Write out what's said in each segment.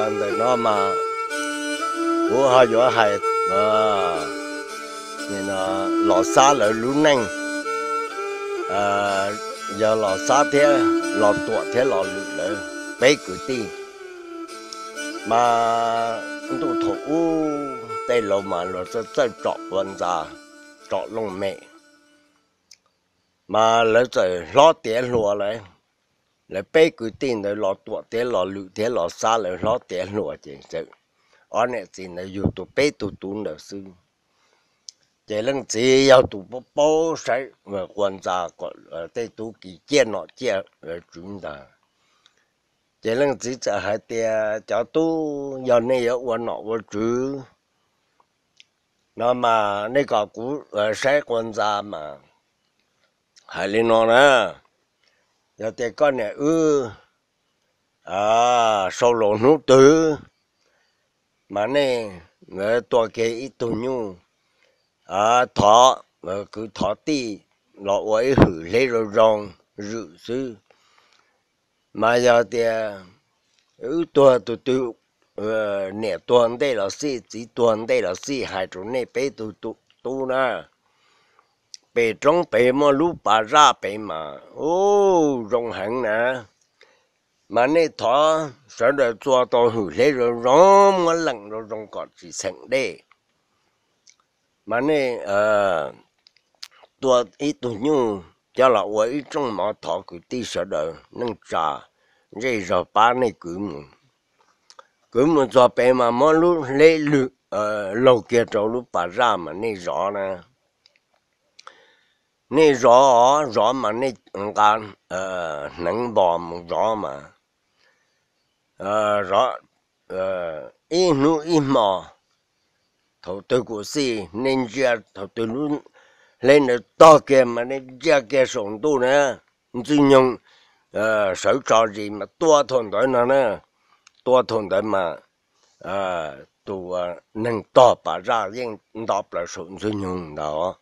Ntawm no mas kuv ho yuav hais Los Xab lawv lub neej, yog Los Xab thiab Los Tuam thiab Los Lwm lawv peb kwv tij. Mas ntuj thaum ub tej laus mas luag txawj txawj tsom ua ntxa, tsom looj mem, mas lawv txawm hlob tiav hluas lawm. Lawv peb kwv tij ntawd Los Tuam thiab Los Lwm thiab Los Xab lawv hlob tiav hluas ces txawm ob niam txiv ntawd yug tau peb tug tub ntawd xwb. Ces leej txiv yog tus paub paub saib ua ntxa kom tej tub kis ciaj nom ciaj tswv ntag. Ces leej txiv txawm hais tias, cov tub, yog nej yuav ua nom ua tswv no mas nej kom kuv saib ua ntxa mas hais li no na, yog tias koj niam wb sau laus hnub twg mas nej tua kiag ib tug nyuj thov, kwv thov tij los ua ib hwm hleb zoo zoo zwm xwb. Mas yog tias wb tuag tus twg, niam tuag ntej los xij, txiv tuag ntej los xij, hais rau nej peb tug tub na, pem roob pem muaj lub pas zaj pem mas ub zoo heev na. Mas nej thov sawv daws txua tau hwm hleb zoo zoo, muab leem zoo zoo kom tsis xeem dej. Mas nej tua ib tug nyuj coj los ua ib rooj mov thov kwv tij sawv daws neej tsa zej zog pab nej kwv mus. Kwv mus txog pem mas muab lub hleb laug kiag rau lub pas zaj mas nej zov na. Nej zov, zov mas nej nqa hneev npos mus zov mas zov ib hnub ib hmo. Thaum twg kuv xij nej ntsia, thaum twg lub hleb ntawd tog kiag mas nej ntsia kiag saum ntuj na, Ntxwg Nyoog sawv tso zis mas tua thaum ntawd no na. Tua thaum ntawd mas tus neeg tog pas zaj yeej nto plaws saum Ntxwg Nyoog ntag.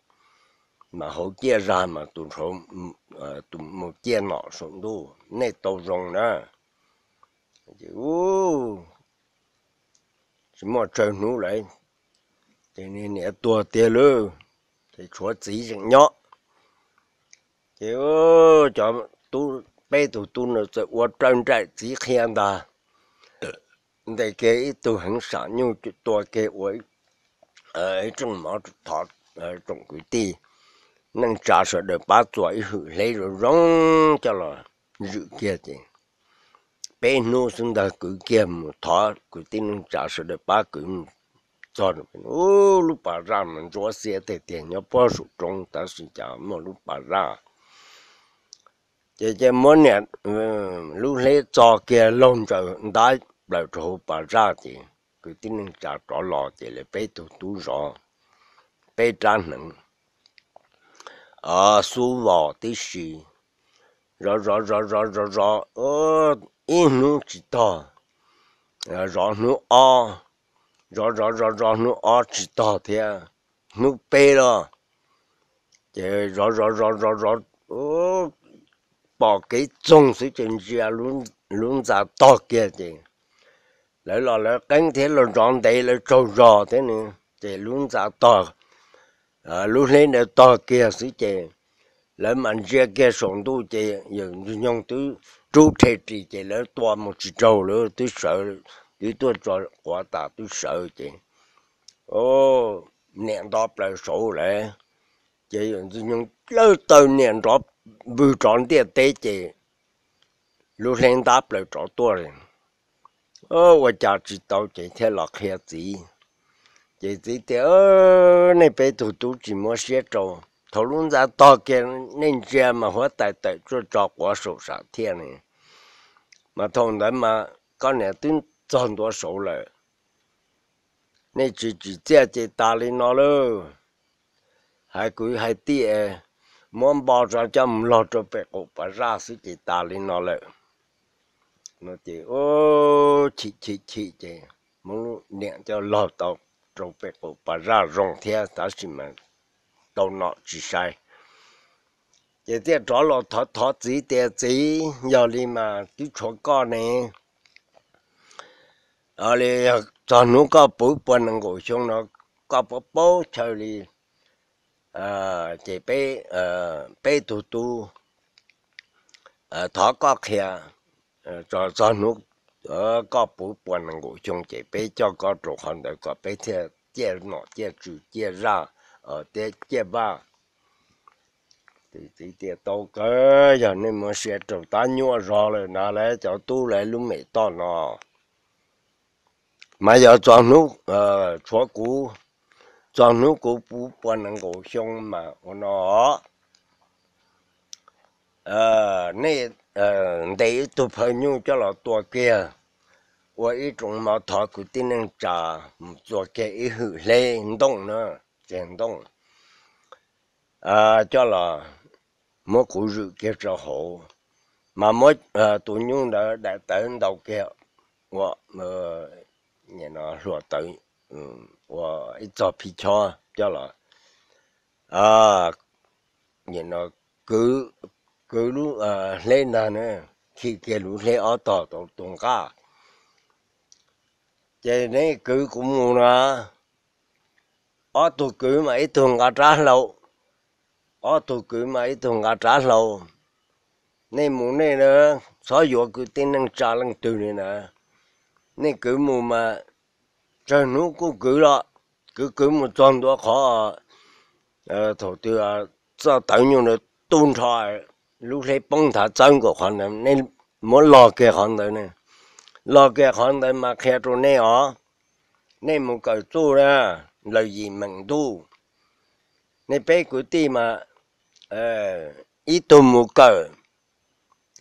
Mas hauv ciaj zag mas tus mus ciaj nom saum ntuj, nej tau zoo na. Tsis muaj tsawg hnub lawm ces niam tuag tiag lawm, ces tshuav txiv zeem nyob. Ces cov tub, peb tug tub no txawm ua raws nraim txiv qhia ntag, ntes kiag ib tug heev sam nyuj tua kiag ua ib rooj mov thov tsoom kwv tij neej tsa sawv daws pab txua ib hwm hleb zoo zoo coj los zwm kiag ces peb hnub xwb ntag kwv kiag mus thov kwv tij neej tsa sawv daws pab kwv mus txog lub pas zaj mas ntsuab xiab tiag tiag nyob puag saum roob tab sis cas muaj lub pas zaj. Ces ces muab niam lub hleb txo kiag laug ntsaws ntab plaws rau hauv pas zaj ces kwv tij neej tsa rov los ces lawv peb tug tub zov peb rab hneev xub vos tib si, zov zov zov zov zov zov ib hnub tsis tog, zov hnub ob, zov zov zov zov hnub ob tsis tog thiab, hnub peb los ces zov zov zov zov zov pom kev txoog xwb ces ntsia lub ntxa tog kiag ces lawv los lawv qeeb thiab los zov ntev lawv tsaug zog thiab ne, ces lub ntxa tog, lub hleb ntawd tog kiag xwb ces lawv mam ntsia kiag saum ntuj ces yawm Ntxwg Nyoog twb rub rhe ris ces lawv tua mus tsis raug lawm, twb sawv, twb tuaj tso quav tas twb sawv ces niam nto plaws saud lawm. Ces yawm Ntxwg Nyoog dlawb taw niam nrov vwg rov ntiaj teb ces lub hleb ntab plaws rov tuaj. Ua cas tsis tau ces thiaj los qhia txiv. Ces txiv tias, nej peb tug tub tsis muab siab rau, thaum lub ntxa tog kiag nej ntsia mas huab tais tawm tsuaj tso quav saum sam thiaj ne, mas thaum ntawd mas koj niam twb txog ntua saud lawm. Nej tsis tsim txiaj ces tas li no lauj. Hais kwv hais tij, muab npo tso coj mus log rau pem qaum pas zaj xwb ces tas li no lawm. Ces chim chim chim ces muab niam coj log tau rau pem qaum pas zaj zoo thiab tab sis mas tau nom tsis sai. Ces thiaj rov los thov thov txiv tias, txiv, yog li mas twb tshuav koj ne, Li txog hnub koj puv pua nees nkaum xyoo no, koj paub paub chaw li, ces peb, peb tug tub thov koj qhia, txog hnub koj puv pua nees nkaum xyoo ces peb coj koj rau qhov ntawd kom peb thiaj ciaj nom ciaj tswv ciaj zaj, thiab ciaj vaj. Txiv tias tau kawg, yog nej muaj sia rau tab nyuaj zog lawm na, lawv cov tub lawv lub mem toj no. Mas yog txog hnub, tshuav kuv, txog hnub kuv puv pua nees nkaum xyoo mas ua no, nej ntes ib tug phaw nyuj coj los tua kiag, ua ib rooj mov thov kwv tij neej tsa mus txua kiag ib hwm hleb ntooj na, teg ntooj, coj los muab kuv zwm kiag rau hauv, mas muab tus nyuj ntawd daim tawv ntaus kiag ua hluas tawv, ua ib txog phij chob coj los kwv, kwv lub hleb ntag na, khi kiag lub hleb ob tog rau tus nqaj. Ces neb kwv kuv mus no, ob tug kwv mas ib tug nqa rab hlau, ob tug kwv mas ib tug nqa rab hlau. Nej mus nej na, txhob yuav kwv tij neej tsa leej twg li na, nej kwv mus mas tsawg hnub kuj kwv los, kwv kwv mus txog ntua qhov thaum twg txoj tawv nyuj ntawd tu nrho, lub hleb poob nthav txawb nkaus qhov ntawd, nej muab log kiag qhov ntawd ne, log kiag qhov ntawd mas qhia rau nej os, nej mus kawm txuj na, lawm yim meem ntuj, nej peb kwv tij mas ib tug mus kawm,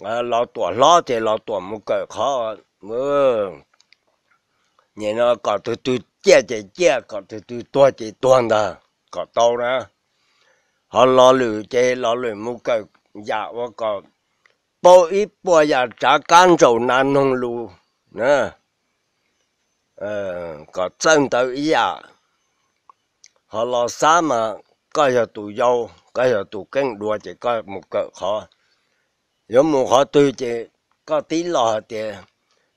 Los Tuam hlob ces Los Tuam mus kawm qhov, nim no kom tus twg ciaj ces ciaj, kom tus twg tuag ces tuag ntag, kom tau na. Ho Los Lwm ces Los Lwm mus kawm yam ua kom paub ib puas yam tsav kab ntsaum nas noog lus na, kom txawj ntawv ib yam. Ho Los Xab mas koj yog tus yau, koj yog tus keej dua ces koj mus kawm qhov, yuav mus qhov twg ces koj tib los hais tias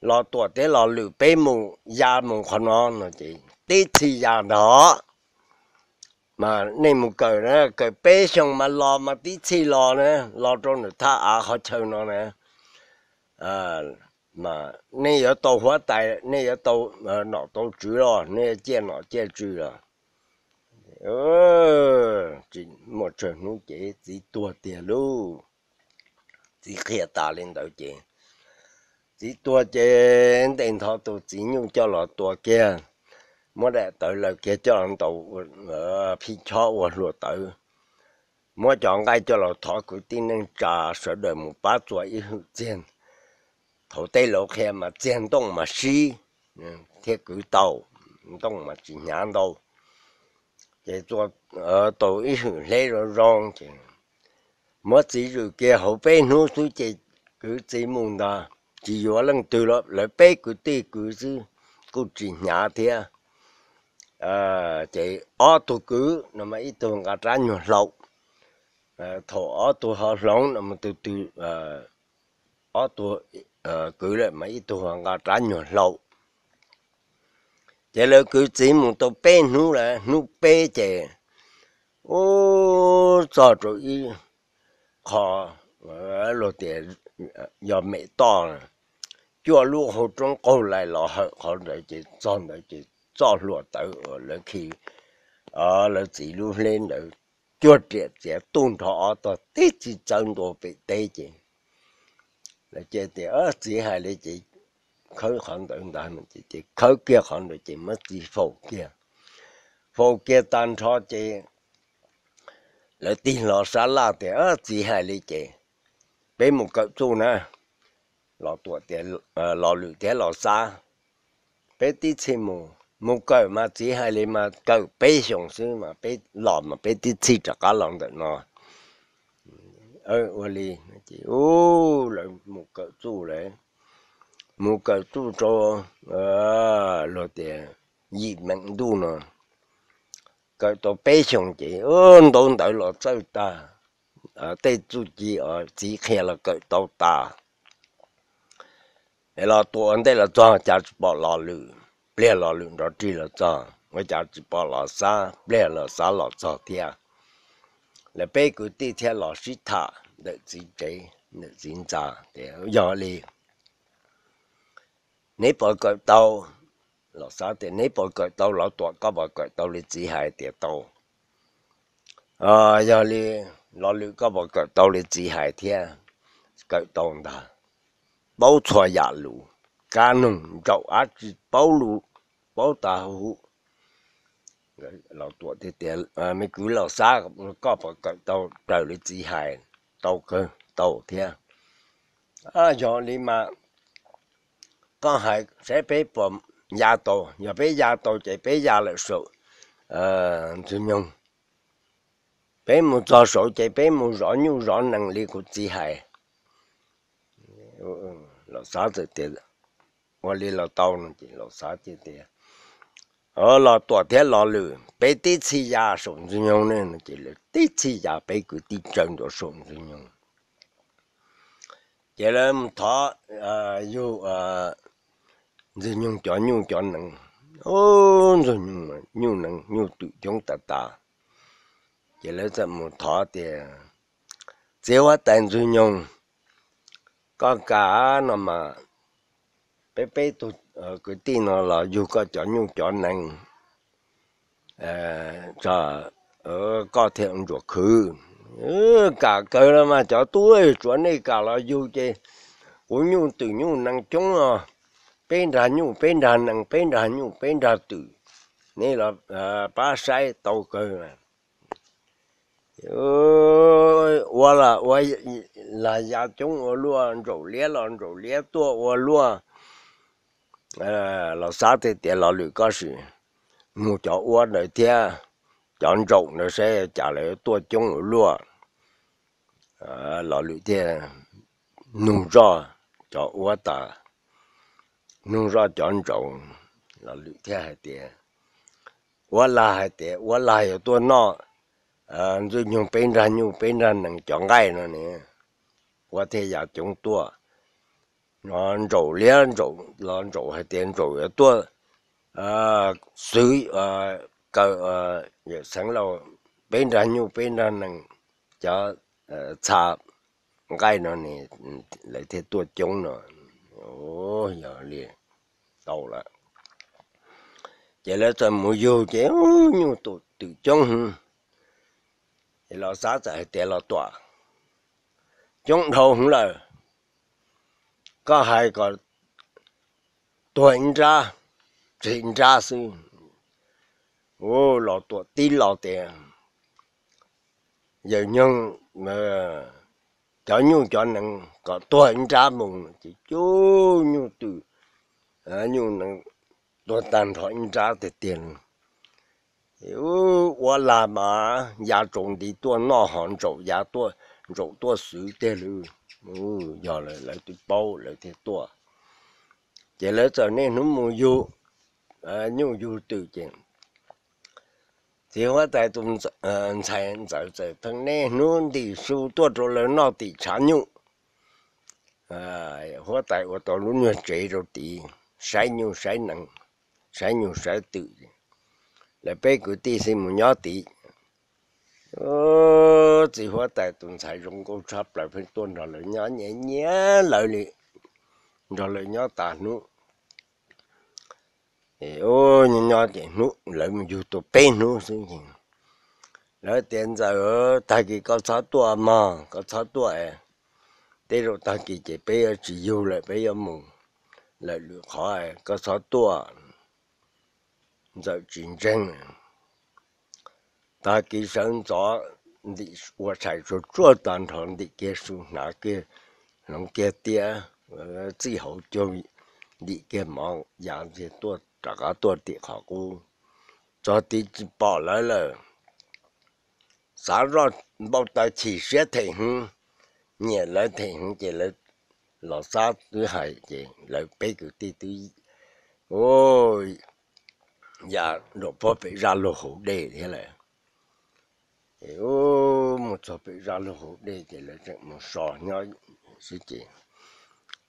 Los Tuam thiab Los Lwm peb mus ya mus qhov no no ces tib txhij ya ntag. Mas nej mus kawm na, kawm peb xyoos mas los mas tib txhij los na, los rau nram thaj av qhov chaw no na, mas nej yuav tau huab tais, nej yuav tau nom tau tswv los, nej yuav ciaj nom ciaj tswv los. Tsis muaj tsawg hnub ces txiv tuag tiag lauj. Txiv qhia tas li ntawd ces txiv tuag ces ntes nrho tus txiv nyuj coj los tua kiag, muab daim tawv laws kiag coj los ntaus phij chob ua hluas tawv, muab cov nqaij coj los thov kwv tij neej tsa sawv daws mus pab txua ib hwm txiag. Thaum tej laus qhia mas txiag ntooj mas sib thiab kwv tau, ntooj mas tsis hnyav ntau. Ces txua tau ib hwm hleb zoo zoo ces muab txiv zwm kiag hauv peb hnub xwb ces kwv txiv mus ntag, tsis yuav leej twg los, lawv peb kwv tij kwv xwb kuj tsis hnyav thiab. Ces ob tug kwv no mas ib tug nqa rab nyuag hlau, thaum ob tug ho hloov no mas tus twg, ob tug kwv lawm mas ib tug ho nqa rab nyuag hlau. Ces lawv kwv txiv mus tau peb hnub lawm, hnub peb ces ub txog rau ib qho luag tias yog mem toj, cuaj lub hau roob qaug lais los hawm qhov ntawd ces txog ntawd ces txoj hlua tawv uas lawv khi lawv txiv lub hleb ntawd cuag riam txiav tu nrho ob tog tib txhij txawb ntua pem teb ces lawv cia tias txiv hais li ces khawb qhov ntawd ntag, ces khawb kiag qhov ntawd ces muab txiv faus kiag. Faus kiag tag nrho ces lawv tig hlo sab laj tias txiv hais li ces peb mus kawm txuj na. Los Tuam tias, Los Lwm thiab Los Xab, peb tib txhij mus, mus kawm mas txiv hais li mas kawm peb xyoos xwb mas peb los mas peb tib txhij rov qab los ntawm no. Ua li ces lawv mus kawm txuj lawm, mus kawm txuj rau luag tias yim meem ntuj no, kawm tau peb xyoos ces ntau ntawv los txawj tag, tej txuj ci txiv qhia los kawm tau tas. Es Los Tuam ua ntej los txog cas tsis pom Los Lwm, pliag Los Lwm nrov rig los txog ua cas tsis pom Los Xab, pliag Los Xab los txog thiab. Lawv peb kwv tij thiaj los sib tham ntawm txiv tsev ntawm txiv ntxa tias, Yog li neb puas kawm tau? Los Xab tias, Neb puas kawm tau? Los Tuam, koj puas kawm tau li txiv hais? Tias, Tau. Yog li Los Lwm, koj puas kawm tau li txiv hais thiab? Kawm tau ntag, paub txhua yam lus, kab noog ntsaum dab tsi paub lus, paub tas huv. Los Tuam tias, Me kwv Los Xab, koj puas kawm tau raws li txiv hais? Tau kawg, tau thiab. Yog li mas koj hais saib peb puas ya tau. Yog peb ya tau ces peb ya lawm saum Ntxwg Nyoog. Peb mus txog saud ces peb mus zov nyuj zov nees li kuv txiv hais. Los Xab txawm tias, Ua li los tau no ces Los Xab thiaj tias, Los Tuam thiab Los Lwm, peb tib txhij ya saum Ntxwg Nyoog ne. No ces lawv tib txhij ya, peb kwv tij tsawg ntua saum Ntxwg Nyoog. Ces lawv mus thov yug Ntxwg Nyoog cov nyuj cov nees. Ntxwg Nyoog nyuj nees nyuj twm coob tas tas. Ces lawv txawm mus thov tias, Txiv huab tais Ntxwg Nyoog, koj kam no mas peb peb tug kwv tij no los yug koj cov nyuj cov nees, koj thiaj ntsuas khwv. Kam kawg los mas cov tub, tsuav nej kam los yug ces kuv nyuj twm nyuj nees coob os. Peb nrag nyuj peb nrag nees, peb nrag nyuj peb nrag twm, nej los pab saib tau kawg. Ua los ua, lag ya coob ua luaj, ntsaum liab los ntsaum liab tuaj ua luaj. Los Xab thiaj tias, Los Lwm, koj sim mus cov uab ntawd thiab cov ntsaum ntawd saib cas lawv tuaj coob ua luaj. Los Lwm thiaj nug zoj cov uab tas, nug zoj cov ntsaum, Los Lwm thiaj hais tias, uab lag hais tias uab lag yuav tuaj noj Ntxwg Nyoog peb nrag nyuj peb nrag nees cov nqaij no ne. Uab thiaj ya coob tuaj, ntsaum liab ntsaum los ntsaum hais tias ntsaum yuav tuaj xwv kaw Yawm Xeev Laus peb nrag nyuj peb nrag nees cov txha nqaij no ne, lawv thiaj tuaj coob no. Yog li tau lawm, ces lawv txawm mus yug ces nyuj twm coob hwv. Ces Los Xab txawm hais tias, Los Tuam, coob dhau hwv lawm, koj hais kom tuag ib nrab, tseg ib nrab xwb. Los Tuam tib lo tias, Yawm Nyoog cov nyuj cov nees kom tuag ib nrab mus. Ces cov nyuj twm nyuj nees tuag tag nrho ib nrab tiag tiag. Uab lag mas ya tsaus nti tuaj noj ho ntsaum ya tuaj, ntsaum tuaj xwv tiag li. Yog lawm, lawv twb paub lawv thiaj tuaj. Ces lawv txawm niaj hnub mus yug nyuj yug twm ces txiv huab tais tus ntxhais ntxawm txawm pheej niaj hnub ntim su tuaj rau lawv noj tim tshav nyuj. Huab tais ua tau lub nyuag tsev rau tid, saib nyuj saib nees, saib nyuj saib twm. Lawv peb kwv tij xij mus nyob tid. Txiv huab tais tus ntxhais zoo nkauj tshaj plaws pheej tuaj nrog lawv nyob, nyiam nyiam lawv li, nrog lawv nyob tas hnub. Nyob nyob ces hnub lawv mus yug tau peb hnub xwb ces lawv tias, Ntxawm, tag kis koj txhob tuaj mog, koj txhob tuaj. Tej zaum tag kis ces peb yuav tsis yug lawm, peb yuav mus lawm lwm qhov, koj txhob tuaj. Ntxawm tsis ntseeg. Tag kis sawv ntxov ntim ua tshais tsuag tsuag tag nrho, ntim kiag su hnav kiag, hloov kiag tiab, txij hauv caug, ntim kiag mov ya ntxiag tuaj rov qab tuaj tim qhov qub. Txog tid tsis pom lawv lawm. Xav zoj npau taws chim siab them heev, nyiam lawv them heev ces lawv los xab twb hais ces lawv peb kwv tij twb ya nraum puag pem zaj luag hauv dej thiab lawm. Ces mus txog pem zaj luag hauv dej ces lawv tseem mus so nyob xwb ces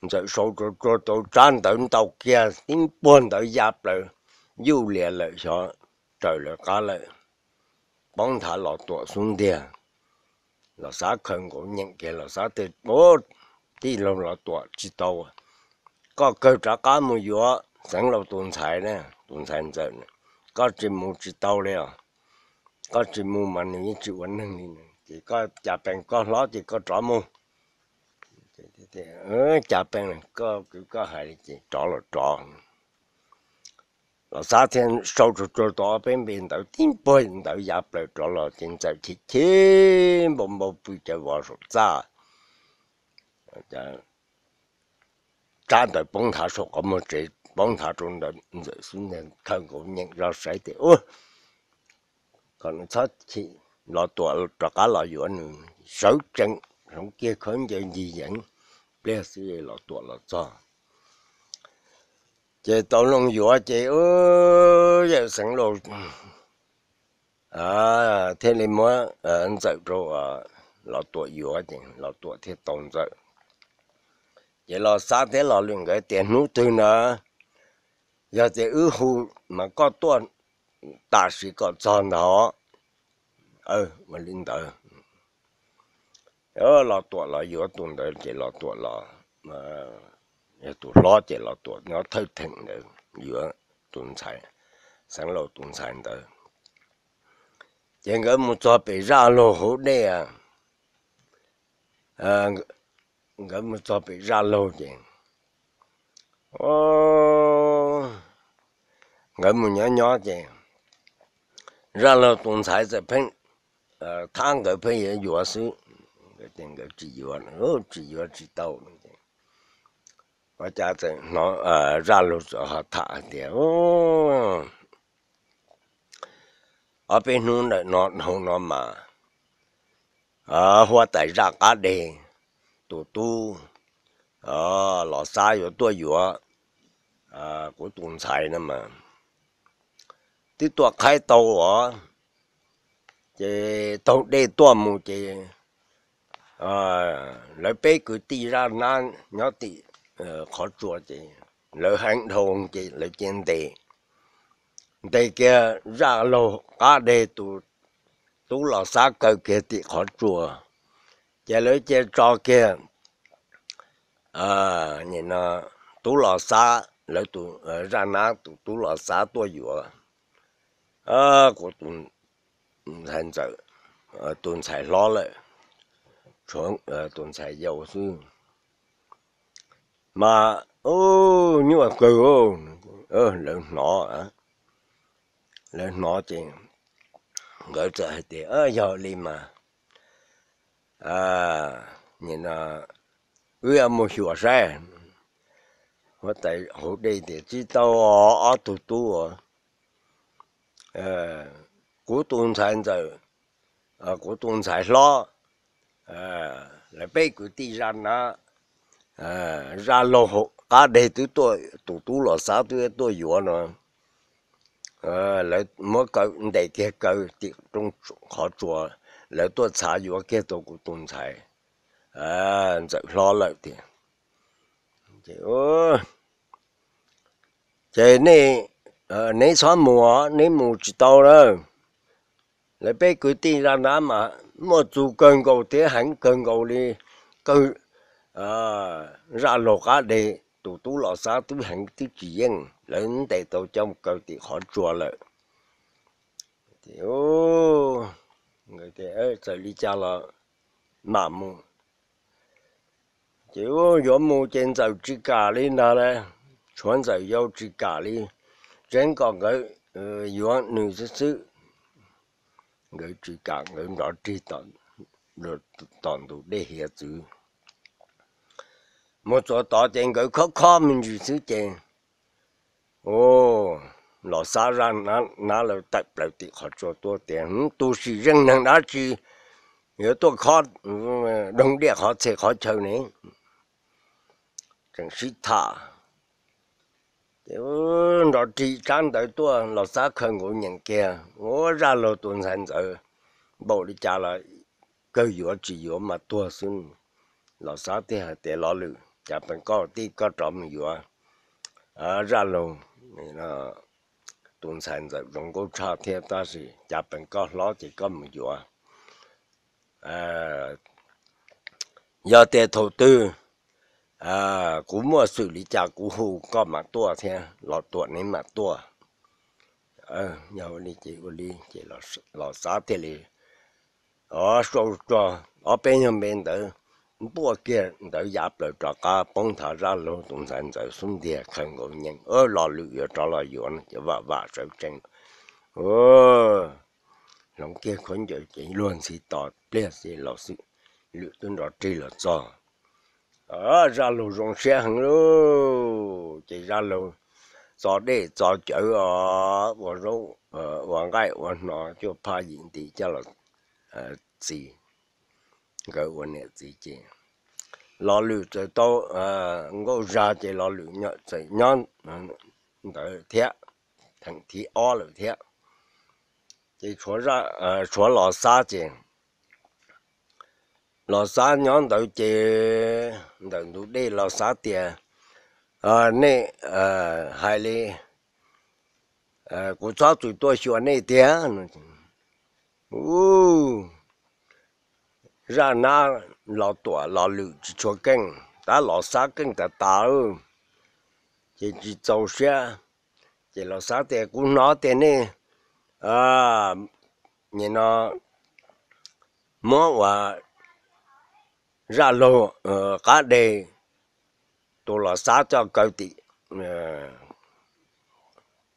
Ntxawm sau tsuag tsuag tau tsab ntawv ntaus kiag tib puag ntawd ya plaws, yuj lias lawm xyov raws lawv qab lawm. Poob nthav Los Tuam xub ntiag. Los Xab khaws nkaus nyeem kiag Los Xab tias, Tij laug Los Tuam, tsis tau, koj kawg rov qab mus yuav Xeev Laus tus ntxhais na, tus ntxhais Ntxawm, koj tsis mus tsis tau li os. Koj tsis mus mas nws yeej tsis ua neeg li. Ces koj cas pees koj hlob ces koj rov mus. Cas pees, koj kwv koj hais li ces rov los rov. Los Xab thiaj sau tsuag tsuag tau ob peb npe ntawd tib puag ntawd ya plaws rov los ces Ntxawm chim chim npau npau pw caws vos saum txaj. Tsab ntawv poob nthav saum qhov muag tsev, poob nthav rau ntawd Ntxawm xub ntiag, khaws nkaus nyeem zoj saib tias, Ub, kom nws txhob chim, Los Tuam rov qab los yuav nws, sawv tsees hloov kiag khaub ncaws ncig yeev, pliag xwb Los Tuam los txog. Ces tau loo yuav ces yawm Xeev Laus thiaj li muab Ntxawm rau Los Tuam yuav ces Los Tuam thiaj tau Ntxawm. Ces Los Xab thiab Los Lwm nkawd tias, Hnub twg na, yog tias wb hu mas koj tuaj tam sim kom txog ntag. Ua li ntawd, Los Tuam los yuav tus ntawd ces Los Tuam los, yog tus hlob ces Los Tuam nyob thawj theem ntawd yuav tus ntxhais, Xeev Laus tus ntxhais ntawd. Ces nkawd mus txog pem zaj laug hauv dej, nkawd mus txog pem zaj laug ces nkawd mus nyob nyob ces zaj laug tus ntxhais txawm pheej thab nkawd pheej yuav yuav xwb. Nkawd tsis yuav, tsis yuav tsis tau. Ua cas txawm hnov zaj laug txawm ho tham hais tias, Ob peb hnub ntawm no dhau no mas huab tais zaj qab deg tus tub Los Xab yuav tuaj yuav kuv tus ntxhais no mas twb tuaj qhaib tau os. Ces taug dej tuaj mus ces lawv peb kwv tij zaj nab nyob tim qhov tsua ces lawv heev dhau ces lawv cia ntes, ntes kiag zaj laug qab deg tus tub Los Xab kaw kiag tim qhov tsua. Ces lawv cia tso kiag tub Los Xab, lawv tus zaj nab tus tub Los Xab tuaj yuav kuv tus ntxhais ntxawm, tus ntxhais hlob lawm, tshuav tus ntxhais yau xwb. Mas nyuaj kawg, lawv hnov, lawv hnov ces nkawd txawm hais tias, Yog li mas wb mus xyuas saib. Huab tais hauv dej tias, Tsis tau, ob tug tub, kuv tus ntxhais ntxawm, kuv tus ntxhais hlob, lawv peb kwv tij zaj nab, zaj laug qab deg twb tuaj, tus tub Los Xab twb tuaj yuav no. Lawv muab kaw, ntes kiag kaw tim rooj qhov tsua, lawv tuaj txhav yuav kiag tau kuv tus ntxhais ntxawm hlob lawm tiag. Ces nej, neb txhob mus, neb mus tsis tau lawm. Lawv peb kwv tij zaj nab mas muaj txuj kawg nkaus thiab heev kawg nkaus li, kawg zaj laug qab deg tus tub Los Xab twb heev twb tsis yeej, lawv ntes tau coj kaw tim qhov tsua lawm. Txawm li cas los mam mus. Ces yuav mus ces ntxawm tsis kam li ntag lauj, tshuav ntxawm yau tsis kam li, tseev kom nkawd yuav nws xwb xwb. Nkawd tsis kam, nkawd nrov rig tom ntug dej hiav txwv. Mus txog tod ces nkawd khob khob me ntsis xwb ces Los Xab zaj nab lawv tawm plaws tim qhov tsua tuaj tias, Tus sim zeej neeg dab tsi yuav tuaj khob doog diaj qhov txhia qhov chaw ne? Tseem sib tham ces nrov rig tsab ntawv tuaj, Los Xab khaws nkaus nyeem kiag, Ua zaj laug tus ntxhais ntxawm, npaum li cas los kawg yuav tsis yuav mas tuag xwb. Los Xab thiaj hais tias, Los Lwm, cas pees koj tij koj rov mus yuav Zaj Laug, tus ntxhais ntxawm zoo nkauj tshaj thiab, tab sis cas pees koj hlob ces koj mus yuav. Yog tias thaum twg kuv muaj xwm li cas kuv hu koj mam tuaj thiab, Los Tuam neb mam tuaj. Yog ua li ces ua li ces Los Xab thiaj li, o, sau tso ob peb nyuag npe ntawd, npuaj kiag ntawd ya plaws rov qab poob nthav Zaj Laug tus ntxhais ntxawm xub ntiag khaws nkaus nyeem, Los Lwm yuav rov los yuav no ces vam vam sawv tsees, hloov kiag khaub ncaws ces luag ntxhi tos pliag ces Los Lwm twb nrov rig los txog. Zaj Laug zoo siab heev lauj, ces Zaj Laug txo dej txo cawv os, ua zaub ua nqaij ua hno cuaj phaj yim nti coj los txi, nkawd ua niam txiv ces Los Lwm txawm tau nkauj zag ces Los Lwm txawm nyob ntawd thiab, theem thib ob lawm thiab. Ces tshuav Los Xab ces Los Xab nyob ntawd ces ntawm ntug dej Los Xab tias, nej hais li, kuv txhob txwm tuaj xyuas nej tiag. Zaj nab Los Tuam Los Lwm tsis tshua keej, tab Los Xab keej tas tas, ces tsis txaus siab. Ces Los Xab tias kuv hnov tias nej nim no muab ua Zaj Laug qab deg tus Los Xab coj kaw tim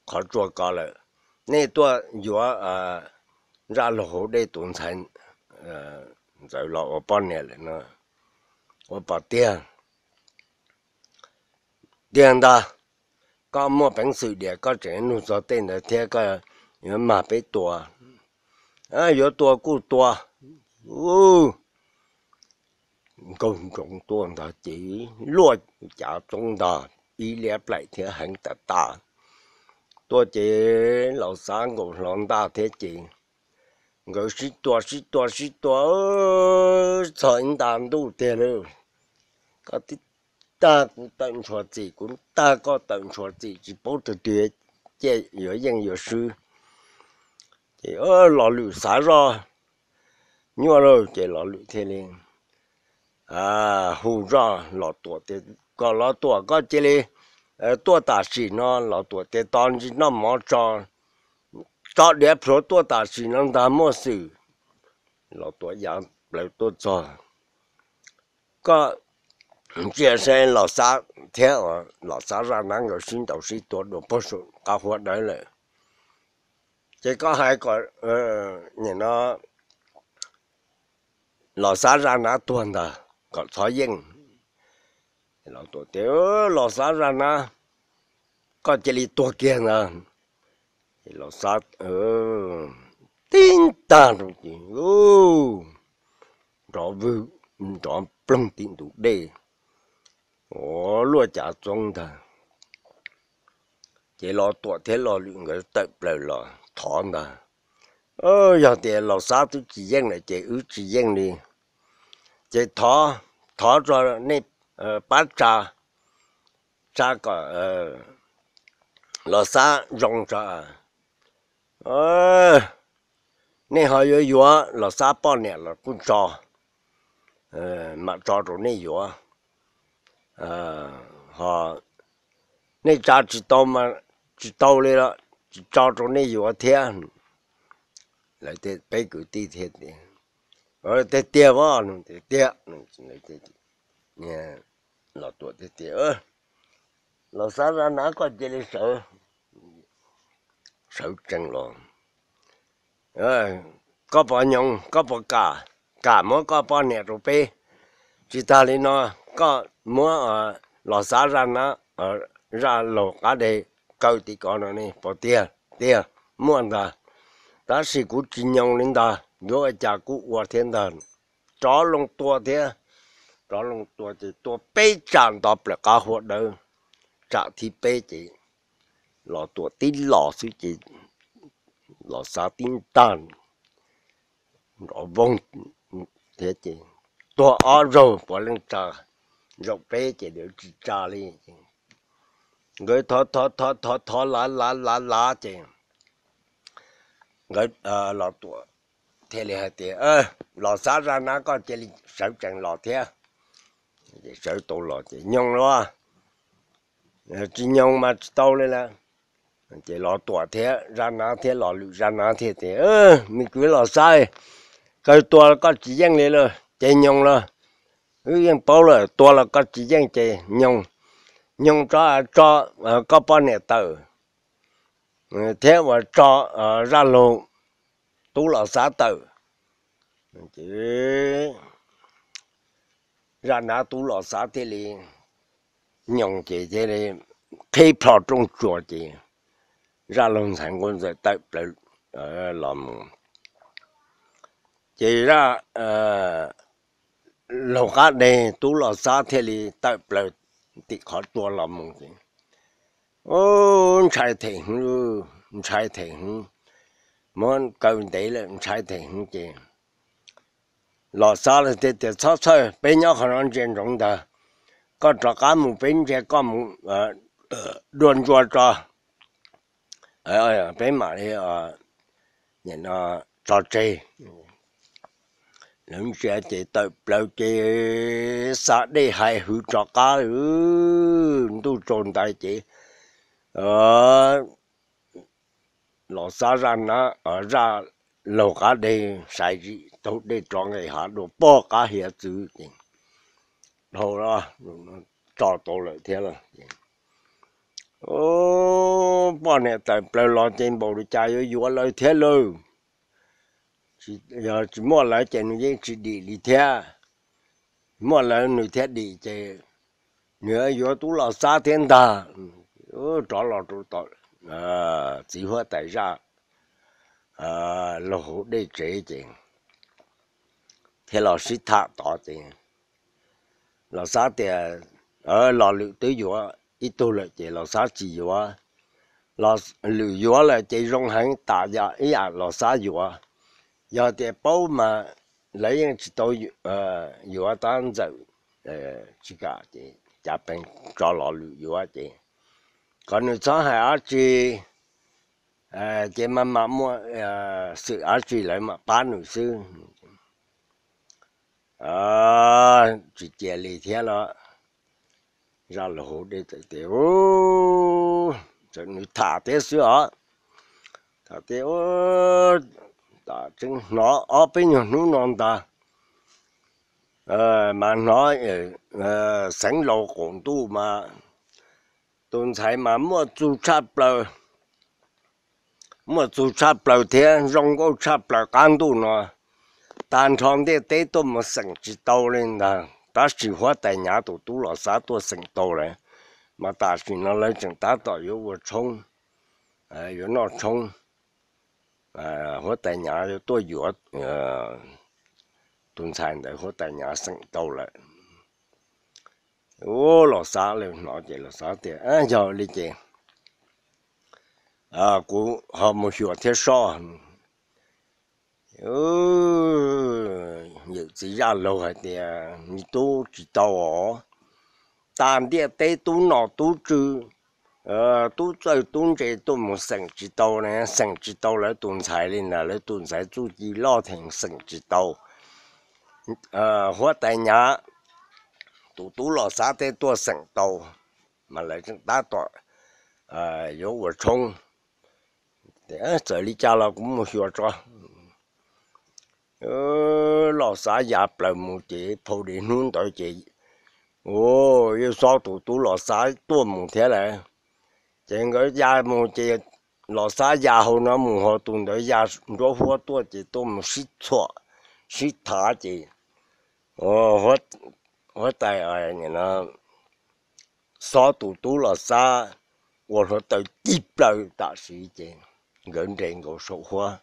qhov tsua ko lawm, nej tuaj yuav Zaj Laug hauv dej tus ntxhais ntxawm los ua poj niam lawm no, ua pom tiag. Tiag ntag, koj muaj peev xwm diam koj tseem nug txog tej ntawd thiab koj yuav mag peb tua. Yuav tua kuj tua. Nkaug nroos tuaj ntag ces luaj cav txoob ntag, ib liab plaim thiab heev tas tas. Tuaj ces Los Xab nkaus hlo ntaj thiab ces nkawd sib tua sib tua sib tua txog ib nta ntuj tiag lauj. Koj tib tag kuv tawm ntshua txim, kuv tag koj tawm ntshua txim, tsis paub tus twg yuav yeej yuav swb. Ces Los Lwm xav zoj nyuaj lauj, ces Los Lwm thiaj li hu zoj Los Tuam tias, kom Los Tuam koj cia li tuaj tam sim no. Los Tuam tias tos ntsis noj mov tso, tso diav plhuav tuaj tam sim no ntag muaj xwm. Los Tuam ya plaws tuaj txog, koj ntsia saib Los Xab thiab Los Xab Zaj Nab nkawd sib ntaus sib tua dua puag saum qab huab dawb lawm, ces koj hais kom nim no Los Xab Zaj Nab tuag ntag kom txhob yeej. Los Tuam tias, Los Xab Zaj Nab, koj cia li tuag kiag ntag. Los Xab tib tag rau ces nrov vwg, nrov ploog tim ntug dej, luaj cav txoob ntag. Ces Los Tuam thiab Los Lwm nkawd tawm plaws los thov ntag, yog tias Los Xab twb tsis yeej lawm ces wb tsis yeej li. Ces thov, thov tso nej pab tsa, tsa kom Los Xab zoo tso. Nej ho yuav yuav Los Xab poj niam los kuj tso, mam tso rau nej yuav. Ho nej tsa tsis tau mas tsis tau li los tsis tso rau nej yuav thiab. Lawv peb kwv tij thiaj tias, tiag tiag as, tiag tiag. Los Tuam tias, Los Xab Zaj Nab, koj cia li sawv, sawv tsees los, koj puas nyoo, koj puas kam, kam muab koj poj niam rau peb, tsis tas li no koj muab Los Xab Zaj Nab, Zaj Laug qab deg kaw tim ko no ne, puas tiag? Tiag, muaj ntag, tab sis kuv tsis nyoo li ntag, yuav ua cas kuj ua thiab ntag. Rov loo tua thiab, rov loo tua ces tua peb tsam nto plaws qab huab dawb, tsam thib peb ces Los Tuam tib los xwb ces Los Xab tib ntag nrov voog thiab ces tuag ob zaug puav leej tsa zaum peb ces lawv tsis tsa li. Nkawd thov thov thov thov thov lav lav lav lav ces nkawd, Los Tuam thiaj li hais tias, Los Xab, zaj nab koj cia li sawv tsees los thiab. Sawv tau los ces nyoog los, tsis nyoog mas tsis tau li lawm. Ces Los Tuam thiab zaj nab thiab Los Lwm zaj nab thiaj tias, Me kwv Los Xab, kawg tua los koj tsis yeej li lawm ces nyoog los, wb yeej paub lawm, tua los koj tsis yeej ces nyoog, nyoog tso, tso koj poj niam tawm thiab uas tso zaj laug tub Los Xab tawm. Ces zaj nab tub Los Xab thiaj li nyoog ces thiaj li qhib plho rooj tsuas ces zaj laug ntxhais Nkauj Ntxawm tawm plaws los mus. Ces zaj laug qab deg tub Los Xab thiaj li tawm plaws tim qhov tsua los mus ces, ntshai them heev, ntshai them heev, muab kaw ntev lawm ntshai them heev ces Los Xab thiaj tias, Txhob txhawj, peb nyob qhov no ntsia ntsoov ntag, koj rov qab mus peb ntsia koj mus dua ntsuas tso, peb mam li tso tseg. Lawv ntsia ces tawm plaws ces xa dej hais hwv rov qab, ntuj tsaus ntais ces Los Xab zaj nab, zaj laug qab deg sai zim taug dej rov nqes hav dua pog qab hiav txwv ces dhau tso tau lawm thiab lauj. Poj niam tawm plaws los ces npaum li cas yuav yuav lawv thiab lauj. Yog tsis muaj lawv ces nws yeej tsis dim li thiab, muaj lawv nws thiaj dim ces nws yuav tub Los Xab thiab ntag. Rov los rau tom txiv huab tais zaj laug hauv dej tsev ces thiaj los sib tham tod ces Los Xab tias, Los Lwm twb yuav ib tug lawm ces Los Xab tsis yuav. Los Lwm yuav lawm ces zoo heev, tas yam ib yam Los Xab yuav. Yog tias paub mas lawv yeej tsis tau yuav tab Ntxawm tsis kam ces cas pees tso Los Lwm yuav ces kom nws txhob hais dab tsi ces mas mam muaj xwm dab tsi lawv mam pab nws xwb. Tsis cia li thiab los, zaj laug hauv dej txawm tias, txawm nws tham thiab xwb os. Tham tias, Tam tseeb hnov ob peb nyuag hnub no ntag mas hnov xeev laus qaum ntuj mas tus ntxhais mas muaj txug tshaj plaws, muaj txug tshaj plaws thiab zoo nkauj tshaj plaws qab ntuj no. Tag nrho ntiaj teb tuaj mus xeem tsis tau li ntag, tab sis huab tais Nyav tus tub Los Xab tuaj xeem tau lawm. Mas tam sim no lawv tseem tab tom yuav ua tshoob, yuav noj tshoob. Huab tais Nyav yuav tuaj yuav tus ntxhais ntawd, huab tais Nyav xeem tau lawm. Ua Los Xab lawv hnov ces Los Xab tias, Yog li ces kuv ho mus xyuas thiab soj. Yawm txiv zaj laug hais tias, Me tub, tsis tau os. Tag ntiaj teb tub nom tub tswv, tub txawj tub ntse tuaj mus xeem tsis tau ne, xeem tsis tau lawv tus ntxhais li ntag, lawv tus ntxhais txuj ci loj theem xeem tsis tau. Huab tais Nyav tus tub Los Xab thiaj tuaj xeem tau, mas lawv tseem tab tom yuav ua tshoob. Txawm li cas los kuv mus xyuas tso. Los Xab ya plaws mus ces phau dev hnub ntawd ces, u, yawg Xob tus tub Los Xab tuaj mus thiab lawm. Ces nkawd ya mus ces Los Xab ya hauv no mus, ho tus ntawd ya nruab huab tuaj ces tuaj mus sib txhuam sib thav ces huab tais Xob tus tub Los Xab ua hluav taws cig plaws tam sim ces nkawd nres nkaus saum huab.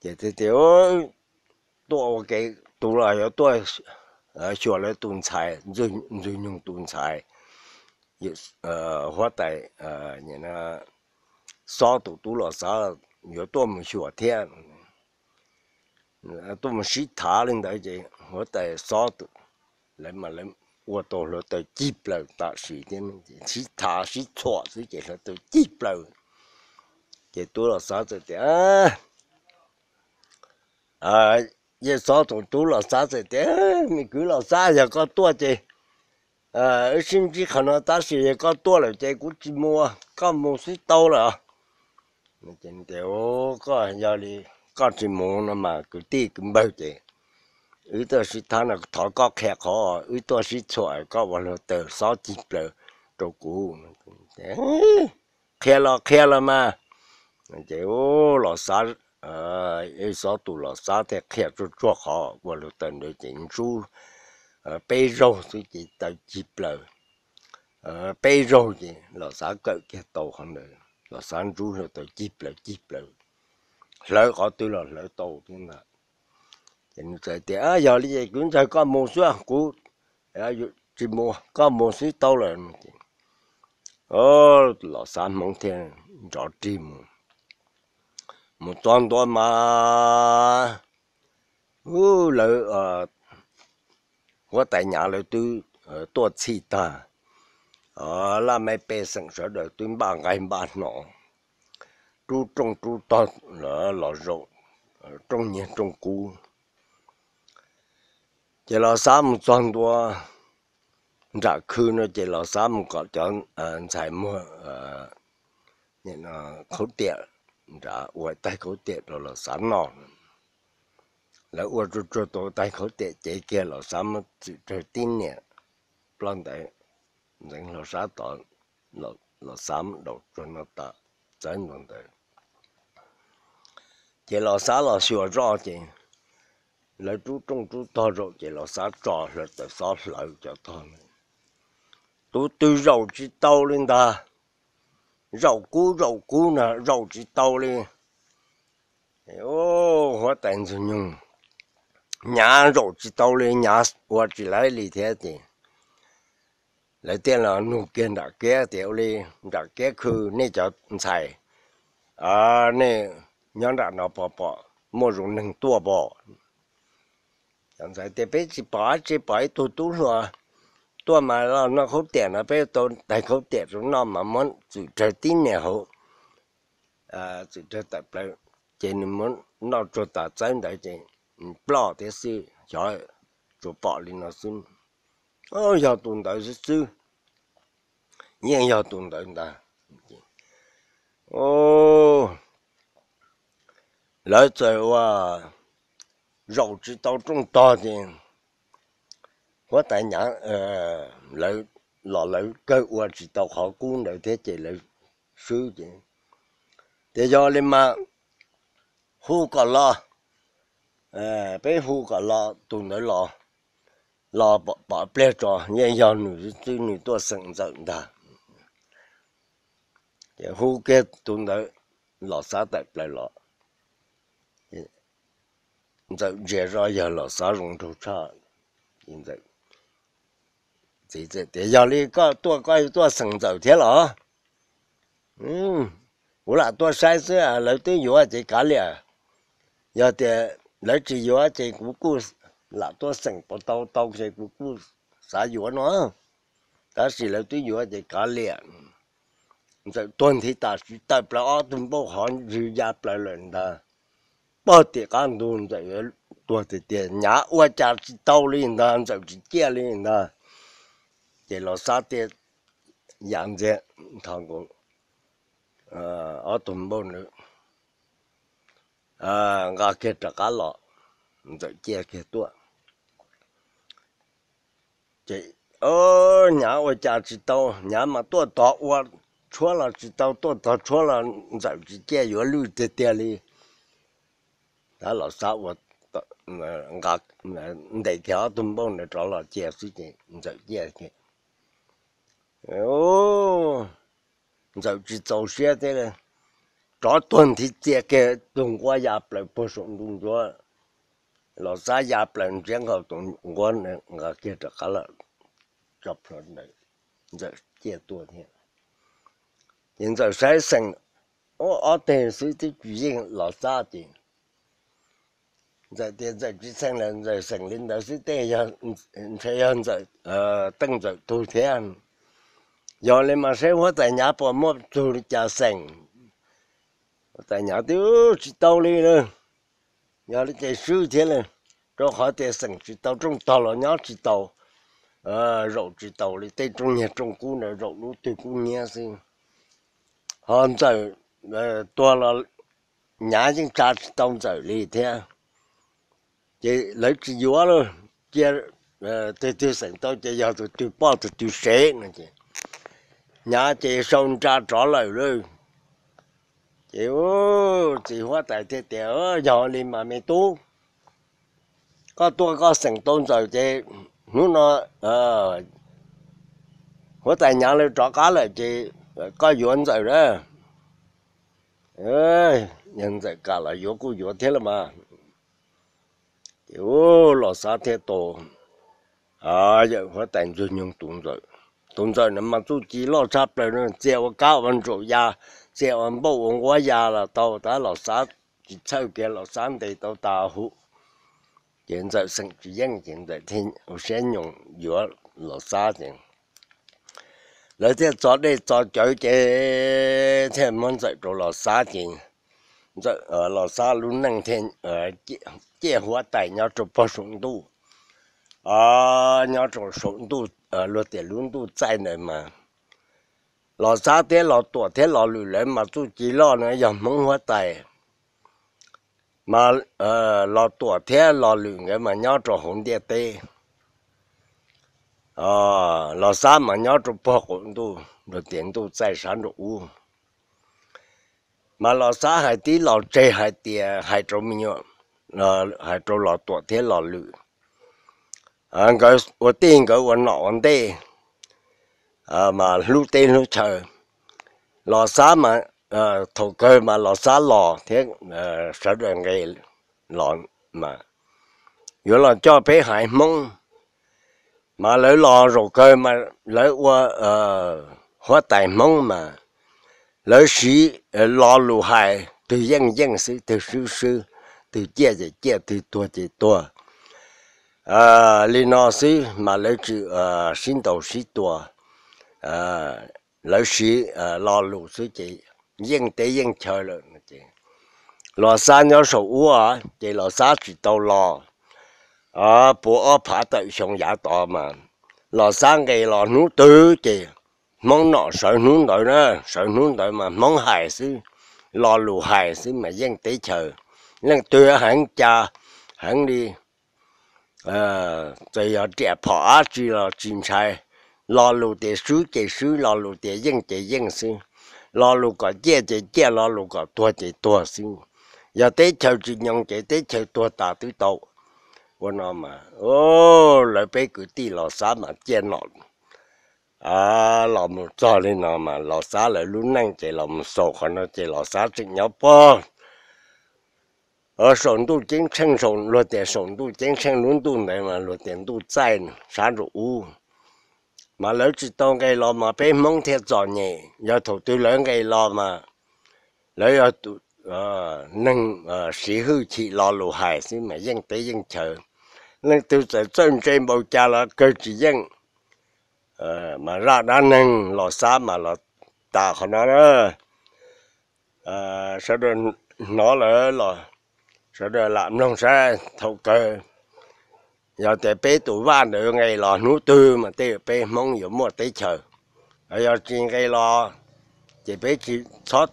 Ces tias, Tuaj ua ke, tus los yuav tuaj xyuas lawv tus ntxhais, Ntxwg Nyoog tus ntxhais. Huab tais Xob tus tub Los Xab yuav tuaj mus xyuas thiab, tuaj mus sib thav li ntawd ces huab tais Xob lawv mas lawv ua tau hluav taws cig plaws tam sim thiab, sib thav sib txhuam xwb ces hluav taws cig plaws. Ces tub Los Xab txawm tias, Yawg Xov Toom tub Los Xab txawm tias, Me kwv Los Xab, yog koj tuaj ces wb sib ntsib qhov no tab sis yog koj tuaj lawm ces kuv tsis mus, koj mus xwb tau lawm. Koj yog li koj tsis mus no mas kwv tij kwv npawg ces wb tuaj sib thab no thov koj qhia qhov wb tuaj sib txhuam koj ua hluav taws xob cig plaws rau kuv. Qhia los qhia los mas. Ces Los Xab, Xov Toom Los Xab thiaj qhia tsuag tsuag qhov ua hluav taws ntawd ces ntsub peb zaug xwb ces taws cig plaws. Peb zaug ces Los Xab kawm kiag tau qhov ntawd, Los Xab ntsub hluav taws cig plaws cig plaws, hlawv qhov twg los hlawv tau thiab ntag. Ces nws txawm tias, Yog li ces kwv ntxawg koj mus xwb, kuv tsis mus, koj mus xwb tau lawm. Los Xab Hmoob thiaj nrov rig mus. Mus txog ntua mas lawv huab tais Nyav lawv twb tuaj txhij tag, laj mej pej xeem sawv daws twb npaj nqaij npaj hno, rub rooj rub tog los zaum rooj nyiaj rooj kub. Ces Los Xab mus txog ntua nram khw no ces Los Xab mus kom cov ntxhais muag khaub tiam nrad ua taig khaub tiam rau Los Xab noj. Lawv ua tsuag tsuag tau taig khaub tiam cev kiag Los Xab muab txwm rawg tib niam ploj ntawd, ntxeev hlo sab tod, Los Xab muab daus tsuag no tas txawb ntua ntawd. Ces Los Xab los xyuas zoj ces lawv rub rooj rub tog zaum ces Los Xab tso hluav taws xob hlawv cov tog. Tus twg zaum tsis tau li ntag, zaum kub zaum kub na zaum tsis tau li. Huab tais Ntxwg Nyoog, Nyav zaum tsis tau li, Nyav ua tsis laib li thiab ces lawv thiaj los nug kiag nram kiab tias, Ua li nram kiab khw nej cov ntxhais, nej nyob nram no pom pom muaj zoo neeg tuaj pom? Cov ntxhais tias, Peb tsis pom dab tsi, pom ib tug tub hluas tuaj mas los noj khaub tiam no, peb tau taig khaub tiam rau noj mas muab txwm rawg tib niam hauv, txwm rawg tawm plaws, ces nws muab noj tsuag tas txawb ntawd ces ploj thiab xwb, xyov tsuas pom li no xwb. Yog tus ntawd xwb xwb, yeej yog tus ntawd ntag. Lawv txawm ua zaum tsis tau rooj tog ces huab tais Nyav lawv los lawv kawg ua tsis tau qhov kub ntawd thiab ces lawv swb ces, tias yog li mas hu kom los, peb hu kom los tus ntawd los, los pom pliag tso, yeej yog nws xwb, nws tuaj xeem Ntxawm ntag. Ces hu kiag tus ntawd, Los Xab tawm plaws los, Ntxawm ntsia zoj yog Los Xab zoo nraug tshaj. Ntxawm txiv tias, Yog li koj tuaj koj tuaj xeem Ntxawm thiab los? Kuv lam tuaj saib xwb, lawv twb yuav ces kav liam. Yog tias lawv tsis yuav ces kuv kuj lam tuaj xeem puas tau tau ces kuv kuj xav yuav no, tab sis lawv twb yuav ces kav liam. Ntxawm tuag nthi tam sim tawm plaws ob tug npauj hov ntsws ya plaws lawm ntag. Pog tim qab ntug Ntxawm yuav tuag tiag tiag, Nyav ua cas tsis tau li ntag, Ntxawm tsis ciaj li ntag. Ces Los Xab thiaj ya ntxiag nthos nkaus ob tug npauj nws, nqa kiag rov qab los, Ntxawm ciaj kiag tuaj. Ces Nyav ua cas tsis tau, Nyav mas tuaj tog ua tshuab los tsis tau, tuaj tog tshuab los Ntxawm tsis ciaj, yuav lwj tiag tiag li. Tab Los Xab ua nqa, ntes kiag ob tug npauj ntawd rov los cia xwb ces Ntxawm ciaj. Ntxawm tsis txaus siab thiab, rov tuag nthi txia kiag tug nquab ya plaws puag saum ntuj ntsuab. Los Xab ya plaws ntsiab nkaus tus nquab nqa kiag rov qab los tso plhuav ntawd, Ntxawm ciaj tuaj thiab. Ces Ntxawm saib xeem, ob teg xwb twb tsis yeej Los Xab ces Ntxawm tias Ntxawm tsis xeem lawm, Ntxawm xeem li ntawd xwb tej ntshe yog Ntxawm, Teej Ntxawm tug thiab. Yog li mas saib huab tais Nyav puas muaj tug li cas xeem. Huab tais Nyav tias tsis tau li lawm, yog li ces swb thiab lawm, rau qhov tias xeem tsis tau rooj tog los nyob tsis tau, zaum tsis tau li tej rooj nyiaj rooj kub ntawd zaum lub twg kub hnyiab xwb. Ho Ntxawm tuag los Nyav yeej tsa tsis tau Ntxawm li thiab. Ces lawv tsis yuav lawm, cia twg twg xeem tau ces yog tus twg poj tus twg sev no ces Nyav ces sau nra rov lawm lawm. Ces txiv huab tais thiaj tias yog li mas me tub, koj tuaj koj xeem tau Ntxawm ces hnub no huab tais Nyav lawv rov qab lawm ces koj yuav Ntxawm na. Yog Ntxawm kam los yuav kuj yuav thiab los mas. Ces Los Xab thiaj tau yawm huab tais Ntxwg Nyoog tus Ntxawm. Tus Ntxawm no mas txuj ci loj tshaj plaws, txia ua kab ua ntsaum ya, txia ua npauj ua nquab ya los tau, tab Los Xab tsis txhawj kiag, Los Xab ntes tau tas huv. Ces Ntxawm xeem tsis yeej ces Ntxawm thiaj ua siab nyoos yuav Los Xab ces lawv thiaj txo dej txo cawv ces thiaj muab Ntxawm rau Los Xab ces Los Xab lub neej thiaj ciaj huab tais nyob rau pog saum ntuj. Nyob rau saum ntuj, luag tias lub ntuj txaij ntawd mas Los Xab thiab Los Tuam thiab Los Lwm lawv mas txuj ci loj no yog Hmoob huab tais, mas Los Tuam thiab Los Lwm nkawd mas nyob rau hauv ntiaj teb. Los Xab mas nyob rau pog qaum ntuj, luag tias ntuj txaij sab nraum ub. Mas Los Xab hais tib los tseg hais tias hais rau me nyuam, hais rau Los Tuam thiab Los Lwm, nkawd ua tij nkawd ua nom ua ntej, mas hlub teb hlub chaw. Los Xab mas thaum kawg mas Los Xab los thiab sawv daws nqes los mas yuav los coj peb haiv Hmoob, mas lawv los zaum kawg mas lawv ua huab tais Hmoob mas lawv siv lo lus hais, twg yeej yeej xwb, twg swb swb, twg ciaj ces ciaj, twg tuag ces tuag. Li no xwb mas lawv tsis sib ntaus sib tua, lawv siv lo lus xwb ces yeej teb yeej chaw lawm. Los Xab nyob saum ub ces Los Xab tsis tau los puas ob phav tawm xyoo yav tod mas Los Xab nqes los hnub twg ces Hmoob nom sawv hnub ntawd na, sawv hnub ntawd mas Hmoob hais xwb, lo lus hais xwb mas yeej teb chaws. Leej twg heev cas heev li, txawm yog riam phom dab tsi los tsis ntshai, lo lus tias swb ces swb, lo lus tias yeej ces yeej xwb, lo lus kom ciaj ces ciaj, lo lus kom tuag ces tuag xwb. Yog teb chaws tsis nyoos ces teb chaws tuag tas twb tau. Ua no mas lawv peb kwv tij Los Xab mas ciaj nom los mus txog li no mas Los Xab lawv lub neej ces los mus xaus qhov no ces Los Xab tseem nyob pog saum ntuj ceeb tsheej, luag tias saum ntuj ceeb tsheej lub ntuj ntawd mas luag tias ntuj txaij sab nraum ub. Mas lawv tsis tau nqes los mas peb Hmoob thiaj txom nyem, yog thaum twg lawv nqes los mas lawv yog neeg siv hwj chim lo lus hais xwb mas yeej teb yeej chaw. Leej twg txawm txawj ntse npaum cas los kawg tsis yeej. Mas zaj dab neeg Los Xab mas los tas qhov no na. Sawv daws hnov lawm los sawv daws lam mloog saib thaum kawg. Yog tias peb tus vaj ntawd nqes los hnub twg mas tej peb Hmoob yuav muaj teb chaws. Yog tsis nqes los ces peb tsis txhob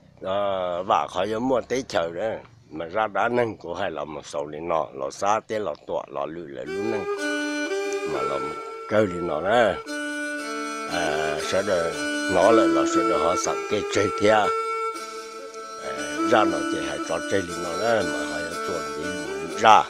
vam qhov yuav muaj teb chaws. Mas zaj dab neeg kuv hais los mus xaus li no, Los Xab thiab Los Tuam Los Lwm lawv lub neej mas los kawg li no na. Sawv daws hnov lawm los sawv daws ho xam kev tseg thiab. Zaj no ces hais tso tseg li no na, mas ho yuav tuaj ntxiv lwm zaj.